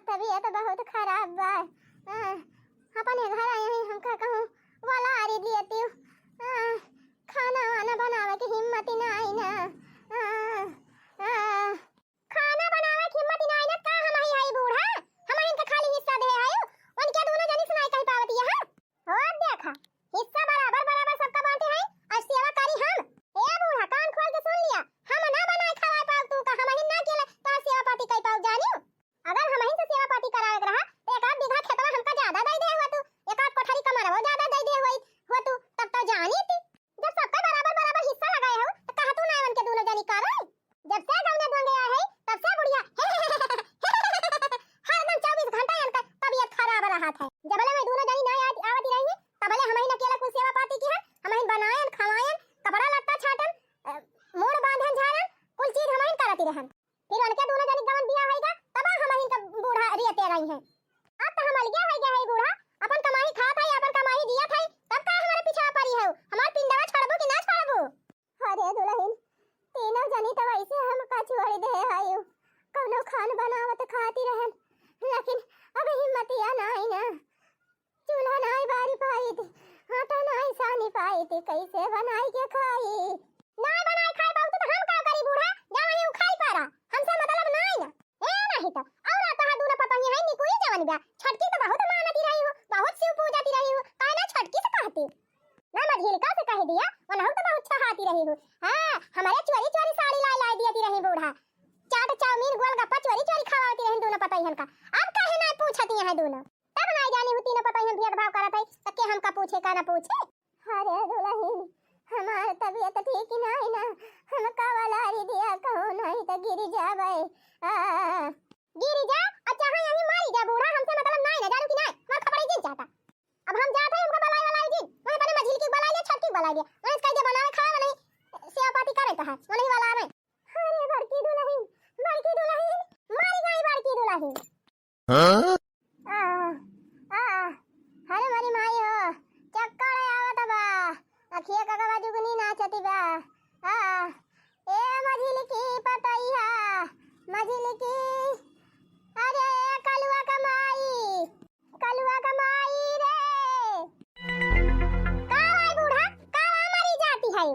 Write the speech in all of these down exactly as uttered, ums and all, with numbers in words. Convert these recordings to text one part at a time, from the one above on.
तबीयत बहुत खराब बा। आ, अपने घर आई ही, हमका कहूँ वलारी दियतिउ। आ, खाना वाना बनावे के हिम्मत ही नाई ना। आ, आ, खाना बनावे के हिम्मत ही नाई ना, का हमही हई बूढ़ा? हमहिन के खाली हिस्सा दे हयू, उनके दुनो जनी से नाई कहि पावत यह। हो देखा, हिस्सा बराबर बराबर सबका बाँटे हई, अउर सेवा करी हम। ए बूढ़ा, कान खोल के सुन लिया, हम ना बनाए खवाए पाउब तू का, हमहिन ना अकेले तोहार सेवा पाती कइ पाउब जानिउ। अगर हमहिन से सेवा पाती करावे के रहा, त एक आध बीघा खेतवा हमका ज्यादा दइ दे हुआ तू, एक आध कोठरी कमरवो ज्यादा दइ दे हुआ, हुआ तू, तब तो जानी थी। जब सबका बराबर बराबर हिस्सा लगाए हो, त कहा तू ना उनके दुनो जनी करे? जब से गौने धोंगे आए है, तब से बुढ़िया हरदम चउबीस घंटा इनका तबीयत खराब रहत है। जबले मैं दुनो जनी ना आत-, आवती रही, तबले हमहिन अकेला कुल सेवा पाती की है, हमहिन बनायन, खवायन, कपड़ा लत्ता छाटन, अ, मूड़ बांधन झारन, कुल चीज हमहिन करती रहन। फिर उनके दुनो जनी गवन बियाह होइगा, तब हमहिन का बूढ़ा रियते रही हैं। अब तो हम अलगे होइगा है बूढ़ा, अपन कमाई खात है, अपन कमाई जियत है, तब का हमारे पीछे परी है, हमार पिंडवा छोड़बू कि ना छोड़बू? अरे दुलहिन, तीनों जनी त वैसे हमका छोड़ दे हयू। कौनो खान बनावत खाती रहन, लेकिन अब हिम्मतिया नाई ना। चूल्हा नाई बारी पाइत, आटा नाई सानी पाइत, कैसे बनाई के खाई? नाई बनाई खाए पाउत त हम का करी बूढ़ा? जा वहीं उखाई पारा, हमसे मतलब नाई ना। ए नाहीं त, अउर तोहार दुनो पतोहिया है निकुई जवन बा। छोटकी त बहुत मानती रही हूँ, बहुत शिव पूजती रही हूँ, काहे ना छोटकी से कहती? ना मझिलका से कह दिया, उनहु त बहुत छहाती रही हूँ। हाँ, हमरे चोरी चोरी साड़ी लाई लाई दियती रही बूढ़ा। चाट चाउमीन गोलगप्पा चोरी चोरी खवावती रही दुनो पतोहियन का। अब काहे ना पूछती हैं दुनो? तब ना जानी हूँ तीनों पतोहियन भेदभाव करत है, त के हमका पूछे का ना पूछे? अरे दुलहिन, हमार तबीयत ठीक नाई ना, हमका वलारी दिया कहूँ नाहीं त गिरी जाबै। आ, गिरी जा, अउर चाहे यहीं मारी जा बूढ़ा, हमसे मतलब नाई ना, जानू कि नाई, हमार खपड़े गिर जाता। अब हम जात है, हमका बलाए वाला है जी, वहीं अपने मझिलकी बलाए ले, छोटकी बलाए ले, वहीं कह दे बनावे खावे, वहीं सेवा पाती करे तो है, वहीं वाला आवे। अरे बड़की दुलहिन, बड़की दुलहिन, मारी गई बड़की दुलहिन। हाँ? आ, आ, अरे मोरी माई हो, चक्कर आवत बा, अखिया का गवा जुगनी नाचती बा। आ, ए मझिलकी पतैया, मझिलकी, अरे ए कलुआ का माई, कलुआ का माई रे। का भाई बूढ़ा, का मरी जाती है?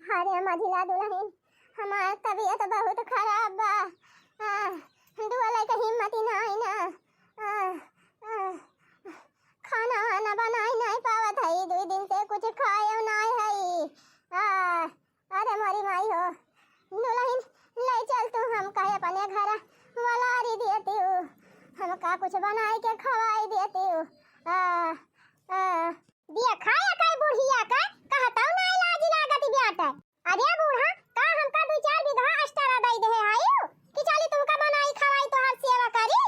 अरे मझिला दुलहिन, हमार तबीयत बहुत खराब बा। आ, दुआले के हिम्मत ही नाई ना। आ, आ, खाना वाना बनाई नाई पावत है, दुइ दिन से कुछ खाए नाई है। आ, अरे मोरी माई हो, दुलहिन ले चल तू हमका अपने घर वलारी देतिउ, हमका कुछ बनाई के खवाई देतिउ। आ, आ, देखा या काई बुढ़िया का, कहतउ ना लाज लागत बाटे। अरे बूढ़ा, का हमका दुइ चार बीघा अस्टारा दइ देहे हयू कि चली तुमका बनाई खवाई तोहार सेवा करी?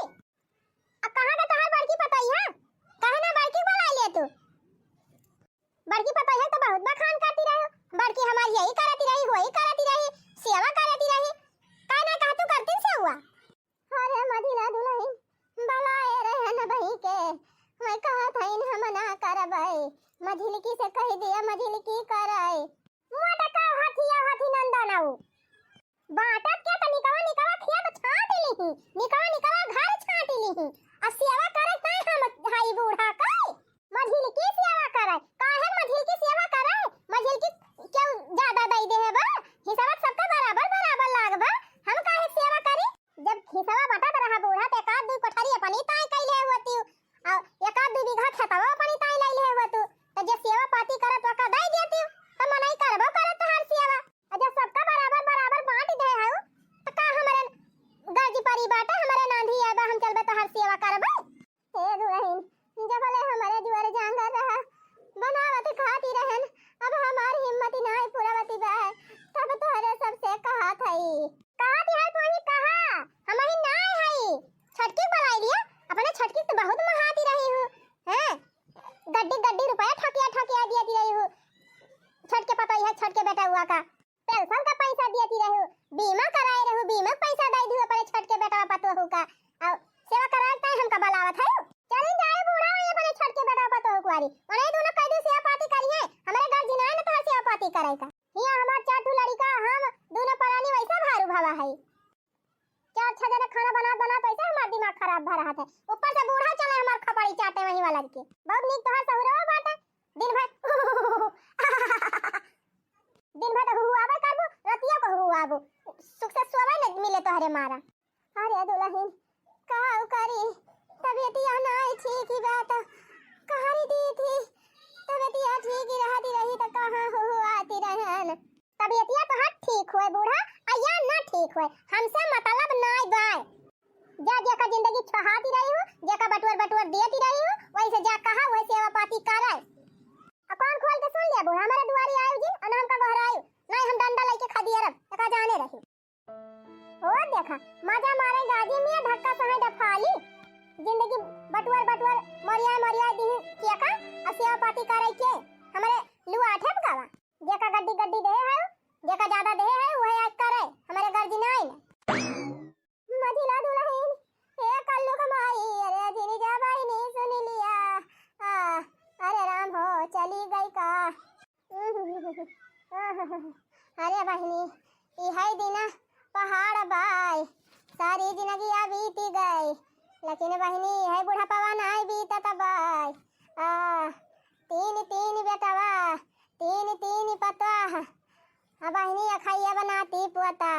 अब कहाँ का तोहार बड़की पतोहिया? काहे ना बड़की बुलाए ले तू? बड़की पतोहिया तो बहुत बखान करती रही, बड़की हमारी यही करती रही, वही करती रही, सेवा करती रही, काहे ना कहा तू करती से हुआ? अरे मझिला दुलहिन, बलाए रहन बही के, मैं कहत हइन हम ना करबै। मझिलकी से कहि दिया, मझिलकी करै। मोटका हथिया हथी नंदन आऊ। बाँटत के त निकवा निकवा खेत छाँटि लिही, निकवा निकवा घर छाँटि लिही। आ सेवा करै तै हम हई बूढ़ा कै। मझिलकी सेवा करै, काहे मझिलकी सेवा करै? मझिलकी केहू ज्यादा दइ देहे बा? हिसाब सबका बराबर बराबर लाग बा, हम काहे सेवा करी? जब हिसवा बँटत रहा बूढ़ा, त एक आध दुइ कोठरी अपनी ताईं कइ लेहे होतिउ, अउर एक आध दुइ बीघा खेतवा अपनी ताईं लइ लेहे होतिउ, त जे सेवा पाती करत ओका दइ देतिउ, त मनई करबो करत तोहार सेवा। अउर जब सबका बराबर बराबर बाँटि देहे हउ, त का हमरे गरजी परी बाटे, हमरे नाँधी आए बा, हम चलबे तोहार सेवा करबे? हे दुलहिन, जबले हमरे जुअर जाँगर रहा, बनावत खाती रहन, अब हमार हिम्मत नाहीं पुरवती बा, तब तोहरे सबसे कहत हई। कहत हई तोही कहा, हमही नाहीं हई। छोटकी बुलाइ लिया, अपने छोटकी त बहुत महाती रही हूँ, हैं? गड्डी गड्डी रुपया ठकिया ठकिया दियती रही हूँ। छोटके पतोहिया, छोटके बेटउआ का। पेंशन का पैसा दियती रहू, बीमा कराए रहू, बीमा का पैसा दइ दिहू अपने छोटके बेटवा पतोहू का। अउर सेवा कराए ताईं हमका बलावत हउ। चली जाए बूढ़ा वहीं अपने छोटके बेटवा पतोहू कुआरी। उन्हें दुनो कह दी सेवा पाती करिहैं, हमरे घर जिनाए न तोहर सेवा पाती करे का। हियाँ हमार चार ठो लड़िका, हम दुनो परानी वैसे भारू भवा हई। चार छह जने खाना बनात बनात वैसे हमार दिमाग खराब रात भर रहत है। ऊपर से बूढ़ा चला हमार खपड़ी चाटे वही वाला के। बहुत नीक तोहार सहुरवा बाटे। दिन भर दिन भर तो हुहुआबे करबू, रतिया को हुहुआबू। सुख से सोवे न मिले तोहरे मारा। अरे दुलहिन, का करी, तबियतिया नाई ठीक ही बा त कहानी दी थी। तबियतिया ठीक ही रहती रही त कहाँ हुहुआती रहन। तबियतिया तोहार ठीक होए बूढ़ा, आ या ना ठीक होए, हमसे मतलब नाई बाय। जा जेका जिंदगी छहाती रही हो, जेका बटुअर बटुअर देती रही हो, वही से जा कहा, वही सेवा पाती करे। आ कान खोल के सुन लिया बूढ़ा, हमारे दुआरी आयु जिन, अन हमका गोहरायु, नहीं हम डंडा लेके खदियरब, एका जाने रही। ओ देखा, मजा मारे गाजी में धक्का सहे डफाली। जिंदगी बटुअर बटुअर मरिया मरिया दी केका, आ सेवा पाती करे के, हमारे लुआ ठेप गावा। जेका गड्डी गड्डी दे है, जेका ज्यादा दे है, वही आज करे, हमारे गर्जी नाई ने। मझिला दुलहिन, ए कल्लू क माई, अरे जिनी जा बहिनी सुन लिया। आ, अरे राम हो, चली गई का? अरे बहिनी, इहै दिना पहाड़ बाय, सारी जिनगिया बीती गई, लेकिन बहिनी, इहै बुढ़ापवा नाई बीतत बाय। आ, तीन तीन बेटवा, तीन तीन पतवा, आ बहिनी अखैया बनाती पोता,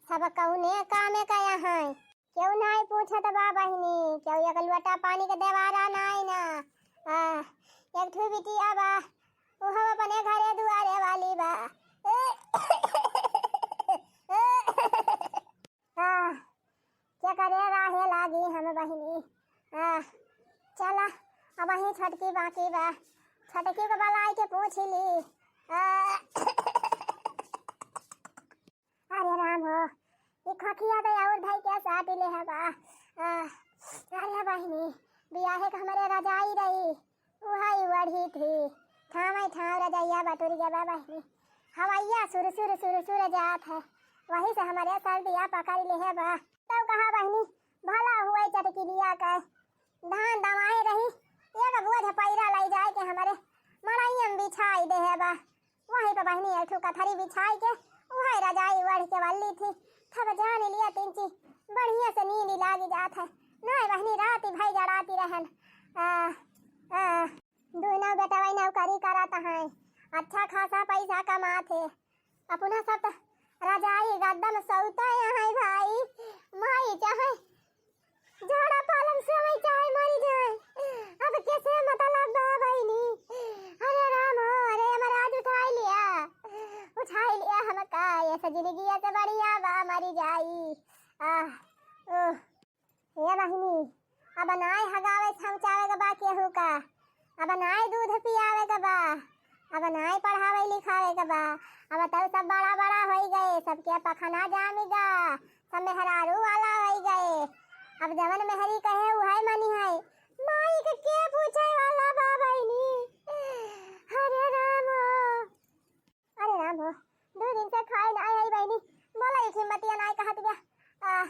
सब कौने कामे का यहाँ। केहू नाई पूछत बा बहिनी, केहू एक लोटा पानी के देवारा नाई ना। आ, एक ठू बिटिया बा, उहो अपने घरे दुआरे वाली बा। आ, के करे राहे लागी हम बहिनी। आ, चला, अब वही छोटकी बाकी बा, छोटकी को बलाई के पूछ ली। आ, अरे राम हो, ई खखिया तो और भाई के साथ ले है बा। आ, अरे बहिनी, बियाहे के हमरे रजाई रही, उहै ओढ़ी थी, ठामै ठाव रजैया बटुरिया बा बहिनी। हवैया सुर सुर सुर सुर जात है, वही से हमरे सर्दिया पकड़ ले है बा। तब कहा बहिनी, भला हुए चटकिलिया के धान दवाए रही, एक बोझ पैरा लाई जाए के हमरे मड़ैया में बिछाई दे है बा। वही पे बहिनी एक ठो कथरी बिछाई के उहै रजाई ओढ़ के वल्ली थी। तब जान लिया तिनची बढ़िया से नींद लागी जात है। नाई बहिनी रात भई जड़ाती रहन। आ, आ, दुनो बेटवा नौकरी करत हैं, अच्छा खासा पैसा कमात है। अपना सब त रजाई गद्दा में सौता हैं भाई, माई चाहे झाड़ा पालन से वही चाहे मरी जाए। अब कैसे मतलब बा बहिनी? अरे राम हो, अरे यमराज उठाई लिया, उठाई लिया हमका, ऐसा जिंदगी ऐसे बढ़िया बा मरी जाई। आह, ओह। ए बहिनी, अब नाय हगावे छमचावे के बा केहू का, अब नाय दूध पियावे के बा, अब नाय पढ़ावे लिखावे के बा। अब तब सब बड़ा बड़ा होई गए, सबके पखना जामी गा, सब मेहरारू वाला होई गए। अब जवन मेहरी कहे उहै मनी है, माई के के पूछे वाला बा बहिनी? अरे राम हो। अरे राम हो, दू दिन से खाए ना आई बहिनी, बोला एक हिम्मतिया नाय कहत बिया। आ,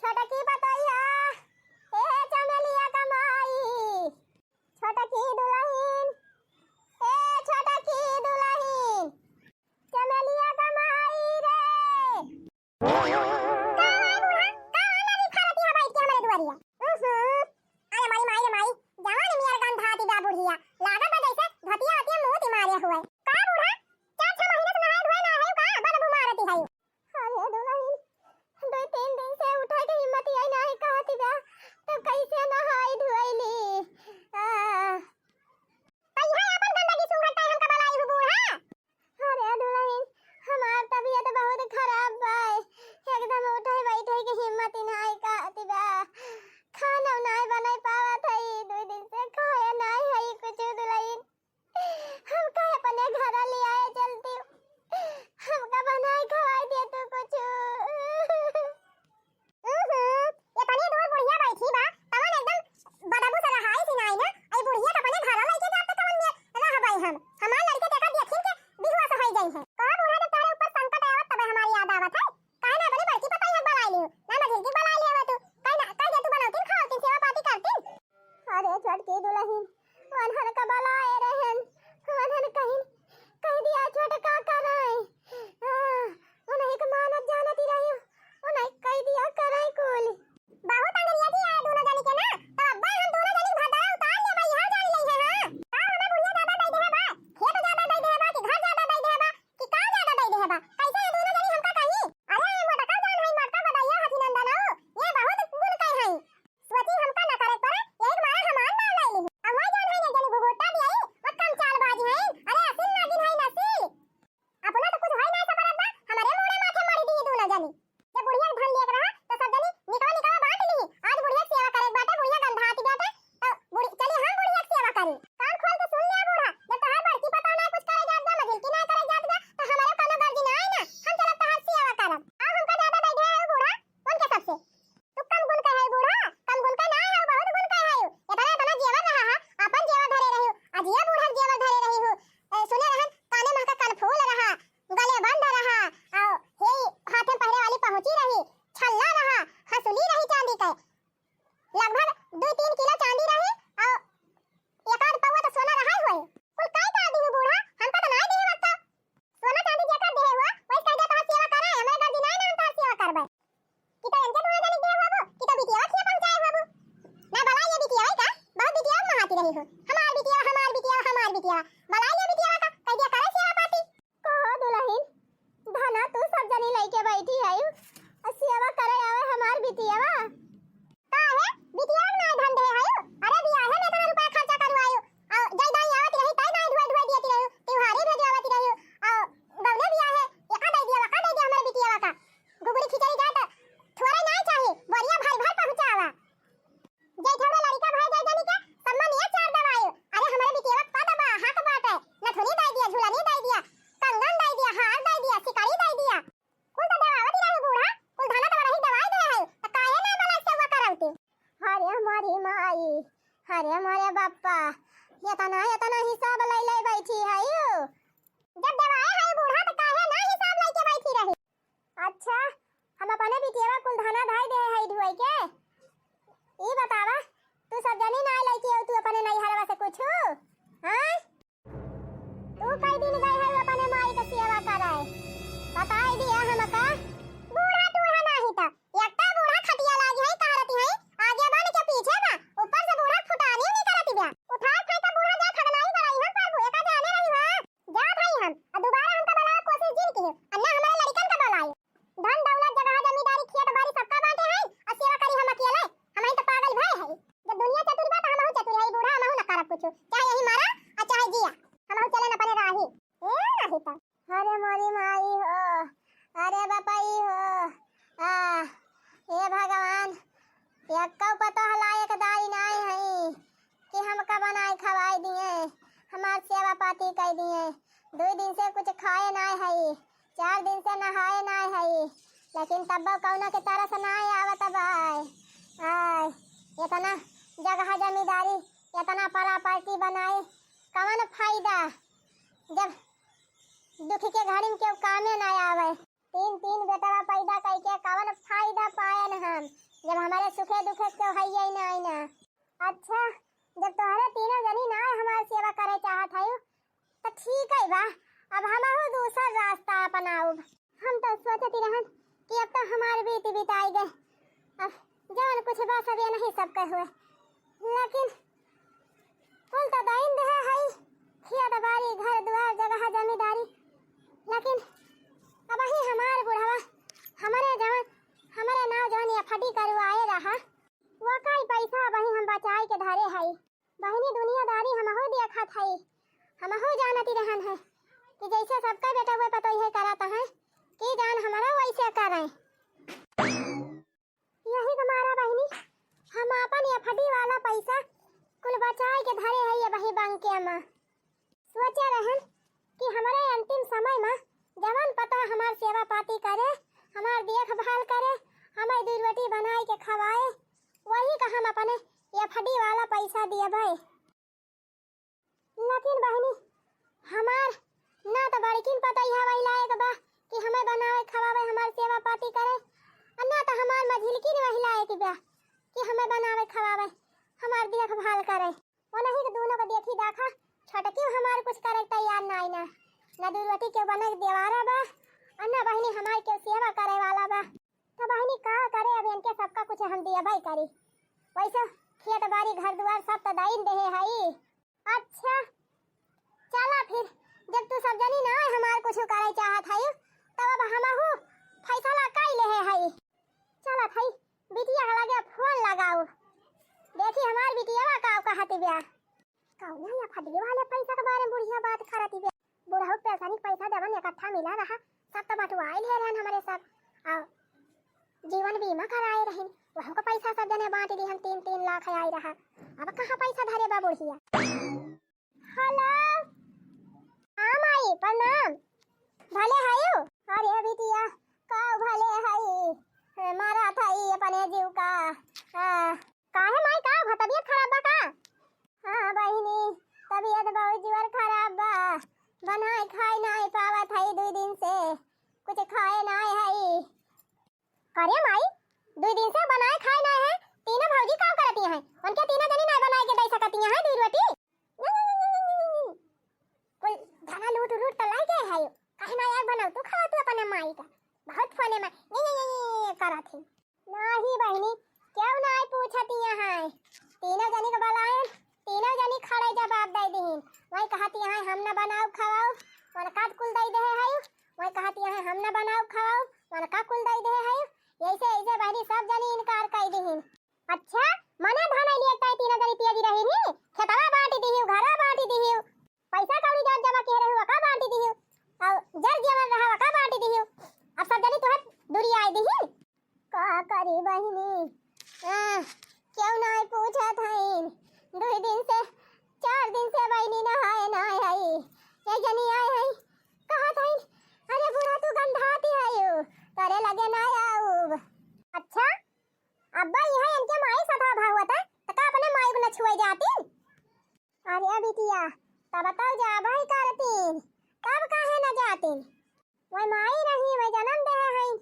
छोटकी पतोहिया, ए चमेलिया का माई, छोटकी दुलहिन, ए छोटकी दुलहिन, चमेलिया का माई रे। का है बूढ़ा? का है नदी फारती है बैठ के हमरे दुआरिया? उहुं। अरे माई, माई रे माई, जवान नियर गंधाती बा बुढ़िया। लागत बा जैसे धोतिया वतिया मुंह ती मारे हुए। का बूढ़ा? चार छह महीने से नहाए धोए ना है का? बदबू मारती है। अरे दुलहिन, दो तीन दिन से उठे के हिम्मत ही नहीं कहती बा, तो कैसे नहाई धोई ली? आ। तो यहाँ अपन गंदगी सूंघत है हमका बलाई हु बूढ़ा? अरे दुलहिन, हमार तबियत बहुत खराब बा, एकदम उठे बैठे के हिम्मत ही नाई कहती बा, खाना नाई बनाई पावत है, दो दिन से खाए नाई है कुछ दुलहिन, हमका अपने घर ले आए चलती, हमका बनाई खवाई दे तू कुछ। उहुं, ये तनी दूर बुढ़िया बैठी बा, तवन एकदम हमार बिटिया, हमार बिटिया, हमार बिटिया। बलाई ले बिटिया का, कह दिया करे सेवा पाती। कहो दुलहिन, धना तू सब जनी लइके बैठी है, आ सेवा करे आवे हमार बिटिया। काहे? बिटिया ना धन दे है। अरे बियाहे में इतना रुपया खर्चा करवायो, आ जय दाई आवत रही, तय नाई धोए धोए दियत रही, त्योहारी भेजवावत रही, आ गौने बियाहे, एका दे दिया, वका दे दिया, हमारे बिटिया का। घुघुरी खिचड़ी जाए तो थोड़े नाई चाही, बोरिया भर भर पहुँचावा। जय थोड़े लड़का भाई जय जनी के सम्मान ये चार दवाई। अरे हमारे बिटिया का पद बा, हक बाटे, नथुनी दे दिया, झुलनी दे दिया, कंगन दे दिया, हार दे दिया, सिकड़ी दे दिया। कुल तो देवावत रहे बूढ़ा, कुल धना तो वही दवाई दे है, तो काहे ना बला सेवा करौती? अरे हमारी माई, अरे हमारे बापा, इतना, इतना हिसाब ले ले बैठी है यू। जब देवाए है बूढ़ा, तो काहे ना हिसाब लेके बैठी रही? अच्छा, हम अपने बिटिया कुल धना धाई दे है ढुआई के। ई बतावा, तू सब जनी ना लेके आऊ तू अपने नैहरवा से कुछ, हाँ? तू कई दिन गए है अपने माई के सेवा करे? बताई दिया हमका। बूढ़ा टूढ़ा नाही त, एकटा बूढ़ा खटिया लागी है, कह रहती है, आगे बन के पीछे बा, ऊपर से बूढ़ा फुटानी नहीं करती बा। उठाए खाए त बूढ़ा जा खगनाई कराई हम प्रभु, एका जाने रही हो। जात हई हम, आ दोबारा हमका बुलावे कोशिश जिन किहो, आ ना हमारे लड़िकन का बुलाए। धन दौलत जगह जमींदारी खेत बारी सबका बांटे हई, आ सेवा करी हम अकेले, हमही तो पागल भए हई। जब दुनिया चतुर बा तो हमहू चतुर हई, बूढ़ा हमहू न करब कुछ, चाहे यही मरा आ चाहे जिया, हमहू चलन अपने राही। ए नाही तो। अरे मोरी माई हो, अरे बापाई हो, आ, हे भगवान, एक्कौ पतोह लायक दाई नाई हई कि हमका बनाए खवाए दिए, हमार सेवा पाती कई दिए। दुई दिन से कुछ खाए नाई हई, चार दिन से नहाए नाई हई, लेकिन तब्बो कौनो के तरस नाई आवत बाय। आय, इतना जगह जमींदारी, इतना प्रॉपर्टी बनाए, कवन फायदा जब दुख के घड़ी में केहू कामे ना आवे? तीन तीन बेटवा पैदा कइके कवन फायदा पायन हम, जब हमारे सुखे दुखे केहू हइये नाई ना। अच्छा, जब तोहरे तीनों जनी ना हमार सेवा करे चाहत हयू, त ठीक है बा, अब हमहू दूसर रास्ता अपनाउब। हम त सोचती रहन कि अब त हमार बीत बिताई गए, अब जवन कुछ बा सब ये नहीं सबके हुए, लेकिन कुल त दाइन देहे हई, खेत बारी, घर दुआर, जगह जमींदारी, लेकिन अबही हमार बुढ़वा हमरे जवन, हमरे नाव जवन एफडी करवाए रहा, वो काई पैसा अबही हम बचाए के धरे हई। बहिनी दुनियादारी हमहू देखत हई, हमहू जानती रहन है कि जैसे सबका बेटा हुए पतोई है करत है कि जान हमारा वैसे करें। यही के मारा बहिनी, हम आपन एफडी वाला पैसा कुल बचाए के धरे हई अबही बंके में। सोचे रहन कि हमरे अंतिम समय में जवन पतोह हमार सेवा पाती करे, हमार देखभाल करे, हमार दुई रोटी बनाए के खवाए, वही का हम अपने एफडी वाला पैसा दियबै। लेकिन बहिनी, हमार ना त बड़किन पतोहिया वही लायक बा कि हमें बनावे खवावे, हमार सेवा पाती करे, और ना त हमार मझिलकिन वही लायक बा कि हमें बनावे खवावे, हमार देखभाल करे। ओनही के दोनों के देखी दाखा, छोटकी हमार कुछ करे के तैयार नाई ना, ना दू रोटी के बने के देवारा बा, और ना बहिनी हमार के सेवा करे वाला बा। त बहिनी का करे, अब इनके सबका कुछ हम दियबै करी। वैसे खेत बारी घर दुआर सब त दाइन देहे हई। अच्छा चला फिर, जब तू सब जनी ना हमार कुछ करे चाहत हई, तब अब हमहू फैसला कई लेहे हई। चलत हई बिटिया के लगे फोन लगाऊ, देखी हमार बिटिया का कहत बिया। कौन है या फटी वाले पैसा के बारे में बुढ़िया बात करत बिया? बुढ़ऊ पेंशन के पैसा जवन इकट्ठा मिला रहा, सब तो बंटवाए ले रहन हमरे सब। आ जीवन बीमा कराए रहिन, वहू का पैसा सब जने बांट दिहन, तीन तीन लाख आए रहा। अब कहाँ पैसा धरे बा बुढ़िया? हेलो, हाँ माई, प्रणाम। भले हयू? अरे बिटिया, का भले हई? मारा था ई अपने जीव का। हाँ। काहे माई, का भा तबियत खराब बा का? हाँ बहिनी, तबियत बहुत जोर खराब बा, बनाए खाए नाई पावत हई दुई दिन से, कुछ खाए नाई हई। करे माई, दुई दिन से बनाए खाए नाई है, तीनों भौजी का करती हैं? उनके तीनों जनी नाई बनाए के दे सकती हैं दुई रोटी? कुल धना लूट लूट त लाई गए है, काहे ना एक बनाऊ तू खावा तू अपने माई का। बहुत फोने में ये, ये, ये, ये, ये करत है। नाही बहिनी, केहू नाही पूछत यहाँ है। तीनों जनी के बलायन, तीनों जनी खड़े जवाब दइ दिहिन। वही कहती हैं, "हम न बनाउब खवाउब, वनका कुल दइ देहे हइउ।" वही कहती हैं, "हम न बनाउब खवाउब, वनका कुल दइ देहे हइउ।" यइसे, यइसे बहिनी सब जनी इनकार कइ दिहिन। अच्छा, मने धन लिए ताई तीनों जनी पिया जी रही नी, खेतवा बाँटि दिहिउ, घरवा बाँटि दिहिउ, पैसा कौड़ी जात जमा किहे रहिउ, वका बाँटि दिहिउ, अउ जर जेवर रहा, वका बाँटि दिहिउ। अब सब जनी तुहे दुरियाइ दिहिन। का करी बहिनी, आ, केहू नाहीं पूछत हइन। दुइ दिन से, चार दिन से बहिनी नहाए नाहीं हई। एक जनी आए हई, कहत हइन, "अरे बूढ़ा, तू गंधाती हइउ, तोरे लगे नाहीं आउब।" अच्छा, अब्बा इहाँ इनके माई सधा भावत है, त का अपने माई को न छुए जाती? अरे बिटिया, तब तो जाबइ करतीन, तब काहे न जातीन? वही माई रही, वही जनम देहे हई,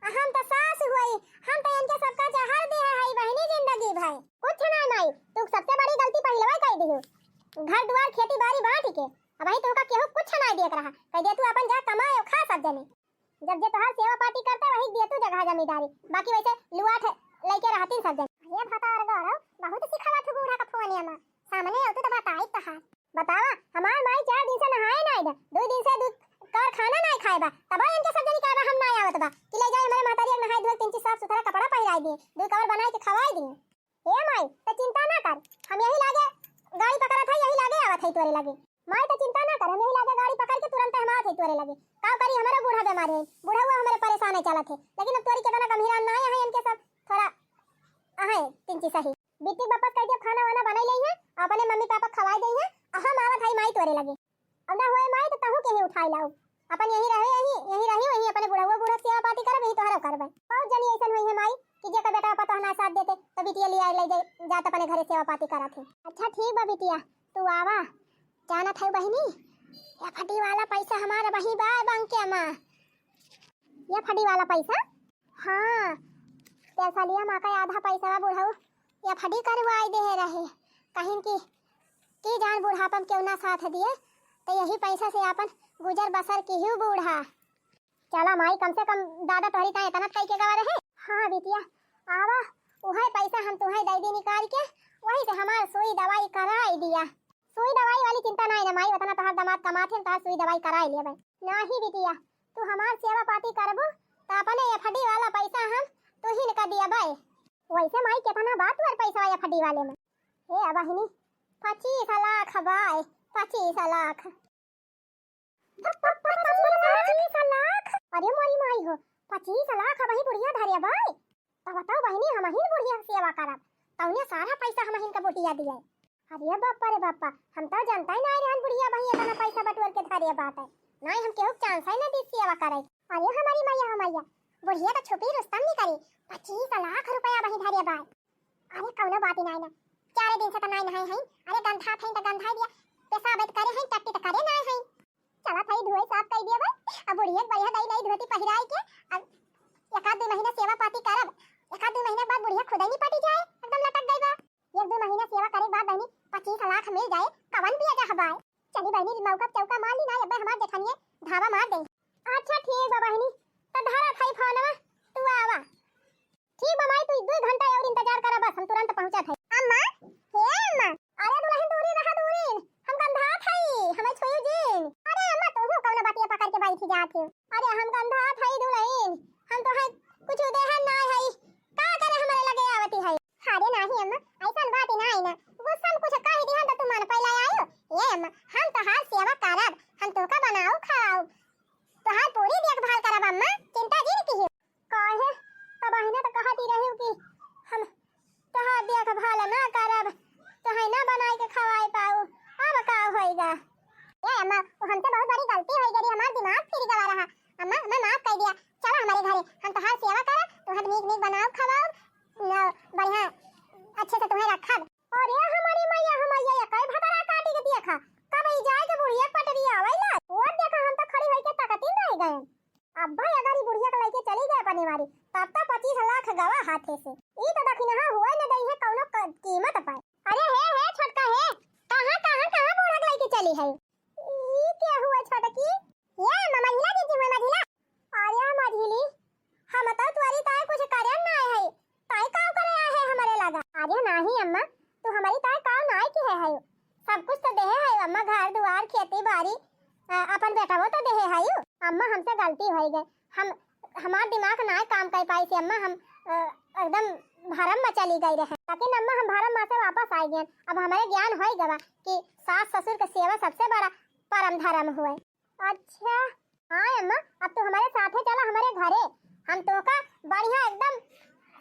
आ हम तो सास हुई, हम तो इनके सबका जहर देहे हई बहिनी जिंदगी भर। कुछ नाहीं माई, तू सबसे बड़ी गलती पहिलवा कइ दिहू। घर दुआर खेती बारी बाँटि के, अबहीं तुहका केहू कुछ नाहीं देत रहा, कहि दे तू अपन जा कमाए अउ खा सब जने। जब जे तोहार सेवा पाती करते वही दे तू जगह जमींदारी, बाकी वइसे लुआठ लइके रहतीन सब जने। ये भतार गौरव बहुत सिखावत हूँ बूढ़ा का फोनिया में, सामने आउतू तो बताई तोहार। बतावा, हमार माई चार दिन से नहाए नाहीं है, दुइ दिन से दुइ कवर खाना नाहीं खाए बा, तब इनके सब जनी का हम नाहीं आवत बा कि ले जाए हमरे महतारी के नहाए धोए, तिनची साफ सुथरा कपड़ा पहिराइ दिए, दुइ कवर बनाइ के खवाइ दिए। ए माई, त चिंता ना कर, हम यही लागे गाड़ी पकड़त है, यही लागे आवत है तोरे लगे। माई, त चिंता ना कर, हम यही लागे गाड़ी पकड़ के तुरंत हम आवत है तोरे लगे। का करी, हमरे बूढ़ा बीमार है, बूढ़ा हुआ हमरे परेशान है चलत है, लेकिन अब तोरी केतना गंभीर ना है, इनके सब थोड़ा आहे तिनची सही। बिट्टी बप्पा कह दिया खाना वाना बनाइ लेइहैं, अपने मम्मी पापा खवाइ देइहैं, आ हम आवत हई माई तोरे लगे। अब ना होए माई तो तहू के ही उठाइ लाउब। अपन यही रहे, यही, यही रही, वही अपने बुढ़उआ बूढ़ा सेवा पाती करब, यही तोहरा करबे। बहुत जनी अइसन होइहैं माई कि जेकर बेटा पतोह ना साथ देते तो बिटिया लिया ले जाए, जात अपने घरे सेवा पाती करत है। अच्छा ठीक बा बिटिया, तू आवा। जानत है बहिनी, एफडी वाला पैसा हमारा वही बा बैंक के मा। एफडी वाला पैसा? हाँ, तेरसलिया माँ का आधा पैसा बुढ़ऊ एफडी करवाइ देहे रहे, कहिन कि, कि जान बुढ़ापा में केहू ना साथ दिए, तो यही पैसा से आपन गुजर बसर किहू बूढ़ा। चला माई, कम से कम दादा तोहरी ताईं इतना कइ के गवा रहे। हाँ बिटिया, आवा, उहे पैसा हम तुहे दइ दी निकाल के, वही से हमार सुई दवाई कराइ दिया। सुई दवाई वाली चिंता नाहीं ना माई, उतना तोहार दामाद कमात है, तोहार सुई दवाई कराइ लेबे। नाहीं बिटिया, तू हमार सेवा पाती करबू, त अपने एफडी वाला पैसा हम तुहिन का दियबे। वइसे माई, केतना बा तोहर पैसा एफडी वाले में? ए बहिनी, पच्चीस लाख बाय, पच्चीस लाख। पच्चीस लाख? अरे मोरी माई हो, पच्चीस लाख अबही बुढ़िया धरे बाय। तब बताओ बहिनी, हमहिन बुढ़िया के सेवा करब, तौने सारा पैसा हमहिन का बुढ़िया दिए। अरे बापा रे बापा, हम तो जानता ही नाहीं रहन बुढ़िया अबही इतना पैसा बटोर के धरे बाटे। नाहीं, हम केहू के चांस ही ना दी सेवा करे। अरे हमारी मैया हो मैया, बुढ़िया का छुपी रुस्तम निकली, पच्चीस लाख रुपया अबही धरे बाय। अरे कौनो बात ही नाहीं ना, चारे दिन से तो नाहीं नहाए हैं। अरे गंधा थे तो गंधा दिया, पेशाब तो करे हैं, टट्टी तो करे नाहीं हैं। चला थई धोए साफ कइ दिया बा। अब बुढ़िया के बढ़िया नई नई धोती पहिराइ के, अब एक आध दुइ महीना सेवा पाती करब, एक आध दुइ महीना बाद बुढ़िया खुदे निपटि जाए, एकदम लटक गई बा। एक दुइ महीना सेवा करे के बाद बहिनी पच्चीस लाख मिल जाए, कवन बिया जा हबाए। चली बहिनी, मौका चौका मार ली ना, अबे हमार जेठनिया धावा मार दे। अच्छा ठीक बा बहिनी, त धरा थई फोनवा, तू आवा। ठीक बा माई, तू दुइ घंटा और इंतजार करा, बस हम तुरंत पहुंचत हई। अम्मा, हे अम्मा। अरे दुलहिन, दूरी रहा, दूरी, हम गंधात हई, हमें छुई जिन। अरे अम्मा, तू हूँ कौनो बतिया पकड़ के बैठी जात हो। अरे हम गंधात हई दुलहिन, हम तो है कुछ देहन ना हई, का करे हमरे लगे आवती हई। अरे नाही अम्मा, ऐसन बात ही नाही ना, गुस्सा में कुछ कह दिहन तो तू मन पहले आयो। ए अम्मा, हम तोहार सेवा करब, हम तोहका बनाऊ खाऊ, तोहार पूरी देखभाल करब अम्मा, चिंता जिन किहियो। काहे? तब बहिने तो कहती रही कि हम तोहार देखभाल ना करब, तोहे ना बनाए के खवाए पाऊ, अब का होइगा? ए अम्मा, वो हमसे बहुत बड़ी गलती होइ गई, हमार दिमाग फिर गवा रहा। अम्मा, मैं माफ कर दिया, चला हमारे घरे, हम तोहार सेवा करब, तोहार नीक नीक बनाओ खवाओ, न, बढ़िया अच्छे से तुम्हें रखब। अरे हमारी मैया, हम मैया, ये कई भतरा काटी के देखा, कब ई जाए के बुढ़िया पटरी आवेला। वो देखा, हम तो खड़ी होई के ताकत ही रह गए। अब भाई अगर ई बुढ़िया के लेके चली गए अपने मारी, तब तो पच्चीस लाख गवा हाथे से। ई तो दखिनहा हुए न दई है कौनो क-, कीमत पर। अरे हे, हे छोटका हे, कहाँ, कहाँ, कहाँ बूढ़ा के लेके चली है? ई के हुआ छोटकी? ये मझिला दीदी हुए मझिला। अरे मझिली, हम तो तुअरी ताए कुछ करे ना आए है, ताए का करे आए है हमारे लगा? अरे नाही अम्मा, तू हमरी ताई का नाई किहे हयू? सब कुछ तो देहे हयू अम्मा, घर दुआर, खेती बारी, अ, अपन बेटवो तो देहे हयू। अम्मा, हमसे गलती होइ गई, हम, हमार दिमाग नाई काम कर पाई से अम्मा, हम, अ, एकदम भरम में चली गई रहे। लेकिन अम्मा, हम भरम में से वापस आइ गए। अब हमरे ज्ञान होइ गवा कि सास ससुर के सेवा सबसे बड़ा परम धर्म हुए। अच्छा, हाँ अम्मा, अब तू हमरे साथे चला हमरे घरे, हम तोहका बढ़िया एकदम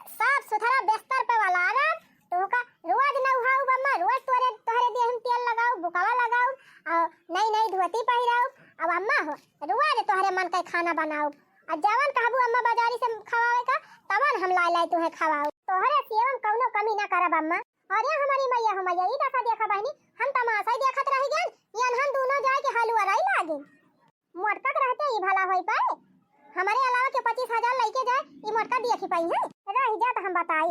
साफ सुथरा बिस्तर पे वलारब, तोहका रोज नउहाउब अम्मा, रोज तोहरे, तोहरे देह में तेल लगाउब, बुकवा लगाउब, और नई नई धोती पहिराउब। अब अम्मा हो, रोज तोहरे मन के खाना बनाउब, और जवन कहबू अम्मा बाजारी से खवावे का, तवन हम लाइ लाइ तोहे खवाउब। तोहरे सेवा में कउनो कमी ना करब अम्मा। अरे हमरी मइया हो मइया, ई दसा देखा बहिनी, हम तमासा ही देखत रहि गएन, ये अनहन दूनो जाए के हलुआ रही लागिन। मोटका के रहते ई भला होइ पाए? हमरे अलावा के पच्चीस हजार लइके जाए, ई मोटका देखि पइहैं? रहि जा त हम बताई।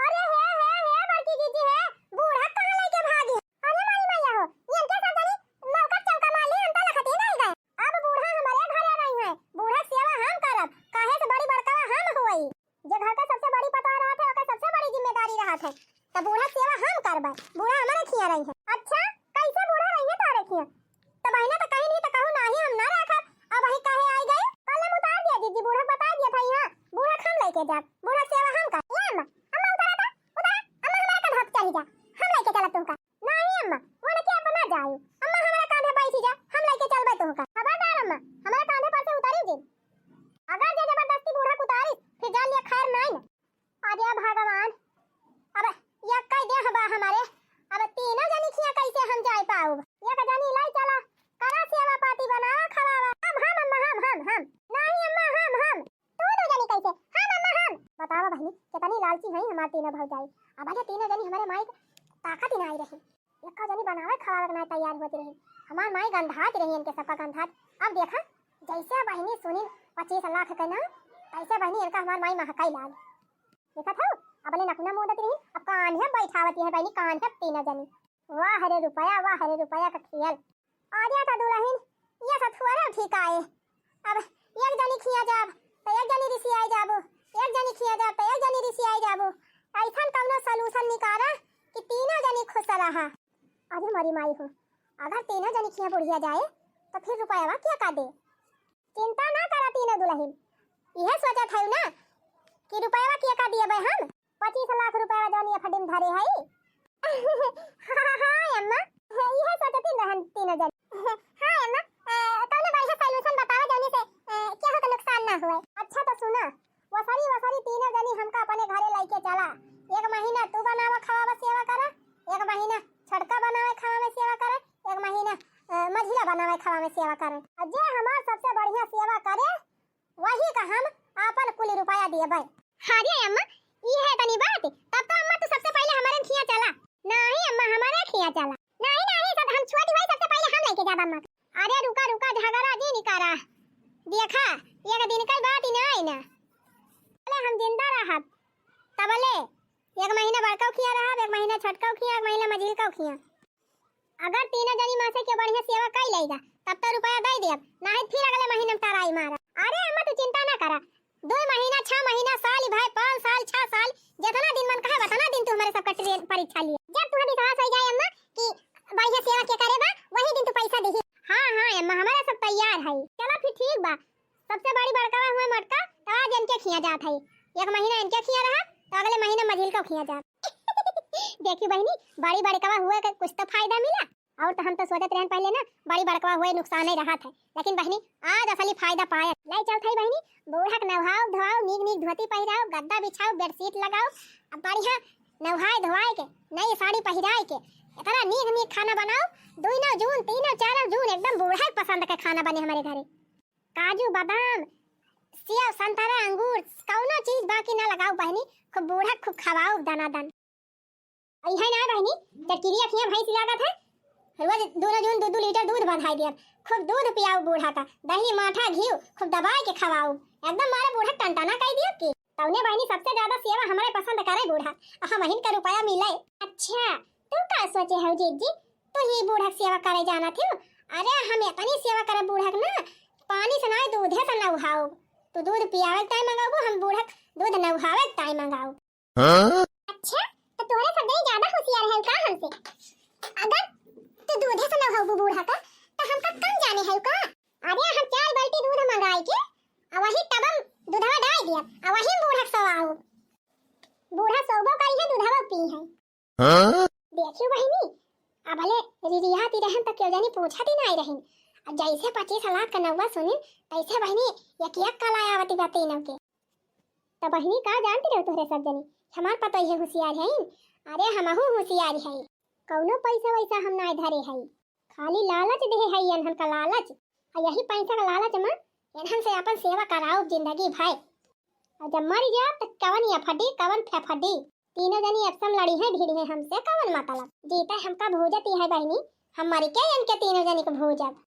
अरे हे, हे, हे, बड़की जीजी हे, बूढ़ा कहाँ लइके भागी? अरे माई मइया हो, ये इनके सब जनी नौकर चौका मार ली, हम तो लखत ही नहीं गए। अब बूढ़ा हमरे घरे रही हैं, बूढ़ा के सेवा हम करब, काहे से बड़ी बड़कवा हम हुई। जे घर के सबसे बड़ी पतोह रहत है, ओकर सबसे बड़ी जिम्मेदारी रहत है। त बूढ़ा के सेवा हम करबै, बूढ़ा हमरे खिया रही है। अच्छा, कैसे बूढ़ा रही है तोरे खिया? त बहिना त कहीं नहीं त कहू नाही हम ना रखब, अब वही काहे आई गए? कल हम उतार दिया जीजी, बूढ़ा के बताइ दिया था यहाँ, बूढ़ा के हम लइके जाब, बूढ़ा के सेवा हम कर। ए अम्मा, अम्मा उतारा था, उतारा, अम्मा हमारे कंधा पे चढ़ी जा, हम लइके चलब तुमका। नाही अम्मा, वो न के अपना जायू, अम्मा हमारे कांधे बैठी जा, हम लइके चलबै तुमका। खबरदार अम्मा, हमारे कांधे पर से उतारी जी। अगर जे जबरदस्ती बूढ़ा के उतारी, फिर जान लिया खैर नाई न। अरे भगवान, अब यक्कै देह बा हमरे, अब तीनों जनी खिया कैसे हम जाए पाउब? एक जनी लाई चला, करा सेवा पाती बनावा खवावा। हम, हम अम्मा, हम, हम, हम। नाही अम्मा, हम, हम। तू दो जनी कैसे? हम अम्मा, हम। बतावा बहिनी, कितनी लालची हैं हमार तीनों भौजाई। अब अरे तीनों जनी हमरे माई के ताकत ही ना आई रही। एक्का जनी बनावे खवावे के ना तैयार होती रही। हमार माई गंधात रही इनके सबका गंधात। अब देखा, जैसे बहिनी सुनिन पच्चीस लाख के ना, तैसे बहिनी इनका हमार माई महकाई लाग। देखत हौ, अपने नकुना मोदत रही, अब कान्हे बैठावती है बहिनी, कान्हे तीनों जनी। वाह रे रुपया, वाह रे रुपया का खेल। अरे त दुलहिन, ये सथुआरे ठीक आए। अब एक जनी खिया जाब, त एक जनी रिसियाई जाबू, एक जनी खिया जाब, त एक जनी रिसियाई जाबू। ऐसन कउनो solution निकारा कि तीनों जनी खुश रहा। अरे मरी माई हो, अगर तीनों जनी खिया बुढ़िया जाए, त फिर रुपयवा के का दे? चिंता ना करा तीनों दुलहिन, इहे सोचत हयू ना कि रुपयवा के का दियबै हम? पच्चीस लाख रुपया जौन FD में धरे हई। हाँ, हाँ, अम्मा, इहे सोचती रहन तीनों जन। हाँ, अम्मा, अ, कौनो बढ़िया solution बतावा जौनी से, अ, केहू के नुकसान ना हुए। अच्छा तो सुना, वसरी, वसरी तीनों जनी हमका अपने घरे लइके चला। एक महीना तू बनावा खवावा सेवा करा, एक महीना छोटका बनावे खवावे सेवा करा, एक महीना, अ, मझिला बनावे खवावे सेवा करा। और जे हमार सबसे बढ़िया सेवा करे, वही का हम आपन कुल रुपया दियबै। अरे अम्मा, ई है तनी बात, तब तो अम्मा तू सबसे पहले हमारे खिया चला। नाही अम्मा, हमारे खिया चला। नाही, नाही, सब हम छोटी भाई सबसे पहले हम लइके जाब अम्मा। अरे रुका, रुका, झगड़ा जी निकारा। देखा, एक दिन का बात ही ना आई ना। बोले हम जिंदा रहब, तबले एक महीना बड़का खिया रहब, एक महीना छोटका खिया, एक महीना मझिलका खिया। अगर तीनों जनी मासे के बढ़िया सेवा कई लेगा, तब तो रुपया दे देब, नाही फिर अगले महीने में टराई मारा। अरे अम्मा, तू चिंता ना करा, दो महीना, छह महीना, साल भर, पाँच साल, छह साल, जितना दिन मन कहे, उतना दिन तू हमारे सबका ट्रेन परीक्षा लिए। जब तुम्हें विश्वास हो जाए अम्मा कि बढ़िया सेवा के करे बा, वही दिन तू पैसा देही। हाँ, हाँ अम्मा, हमारा सब तैयार है। चला फिर ठीक बा, सबसे बड़ी बड़कवा हुए मोटका, तो आज इनके खिया जात है। एक महीना इनके खिया रहा, तो अगले महीने मझिलका खिया जात। देखी बहिनी, बड़ी बड़कवा हुए के कुछ तो फायदा मिला। और तो हम तो सोचत रहन पहले ना, बड़ी बड़कवा हुए नुकसान ही रहत है, लेकिन बहिनी, आज असली फायदा पाए। लाई चलत है बहिनी, बूढ़ा के नहाओ धोआओ, नीक नीक धोती पहिराओ, गद्दा बिछाओ, bedsheet लगाओ, अब बढ़िया नहाए धोआए के, नई साड़ी पहिराए के, इतना नीक नीक खाना बनाओ, दुइनो जून, तीनो चारों जून एकदम बूढ़ा के पसंद के खाना बने हमारे घरे। काजू, बादाम, सेव, संतरा, अंगूर, कौनो चीज बाकी ना लगाओ बहिनी, खूब बूढ़ा खूब खवाओ दनादन। अइहे ना बहिनी, जब किरिया खिया भैंस लागत है, रोज दोनों जून दो दो लीटर दूध बंधाई दियब, खूब दूध पियाओ बूढ़ा का, दही, माठा, घी खूब दबाए के खवाओ, एकदम मारे बूढ़ा टनटना कई दियब की। तौने बहिनी सबसे ज्यादा सेवा हमारे पसंद करे बूढ़ा, आ हमहिन का रुपया मिले। अच्छा, तू का सोचे हो जीजी, तू ही बूढ़ा के सेवा करे जानत हो? अरे हम इतनी सेवा करे बूढ़ा के ना, पानी से ना दूधे से नहाओ, तू दूध पियावे के टाइम मंगाओ, हम बूढ़ा के दूध नहावे के टाइम मंगाओ। हाँ? अच्छा, हैं। हाँ? देखियो बहिनी, अबले रिरियाती रहन त केहू जनी पूछती नाई रहिन। अब जैसे पच्चीस लाख का नौवा सुनिन, तैसे बहिनी एक एक कला आवती बा तीनों के। त बहिनी का जानती रहो तोहरे सब जनी, हमार पतोहिए होशियार हईन। अरे हमहू होशियार हई, कौनो पैसा वैसा हम नाई धरे हई, खाली लालच देहे हई एनहन का लालच। आ यही पैसा का लालच में एनहन से अपन सेवा कराउब जिंदगी भर। और जब मर जाब त कवन ये फटी, कवन फेफटी। तीनों जनी एपसम लड़ी हैं, भिड़ी हैं हमसे, कवन मतलब? जीते हमका भूजती है बहिनी, हम मर के इनके तीनों जनी को भूजब।